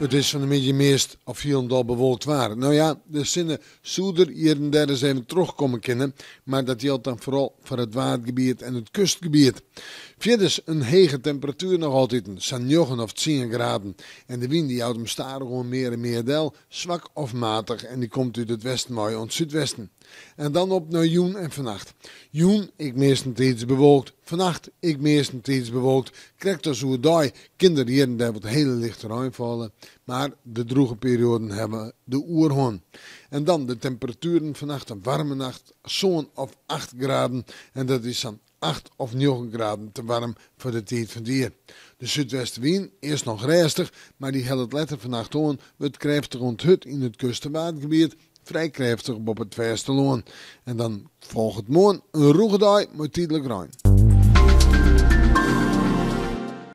It is fan 'e middei meast of hielendal bewolkt waar. No ja, de sinne soe der hjir en dêr ris even trochkomme kinne, mar dat jildt dan foaral foar it Waadgebiet en it kustgebiet. Fierders in hege temperatuer noch altiten, sa'n njoggen of tsien graden. En de wyn dy jout him stadichoan mear en mear del, swak of matich en dy komt út it westen wei oant súdwesten. En dan op nei jûn en fannacht. Jûn ek meastentiids bewolkt, fannacht ek meastentiids bewolkt. Krekt as oerdei kin der hjir en dêr wat hiele lichte rein falle, mar de drûge perioaden hawwe de oerhân. En dan de temperatueren, fannacht in waarme nacht, sân of acht graden en dat is sa'n acht of njoggen graden te waarm foar de tiid fan it jier. De súdwestewyn, earst noch rêstich, mar dy hellet letter fannacht oan, wurdt krêftich oant hurd yn it kust- en Waadgebiet, frij krêftich boppe it fêstelân. En dan folget moarn in rûge dei mei tydlik rein.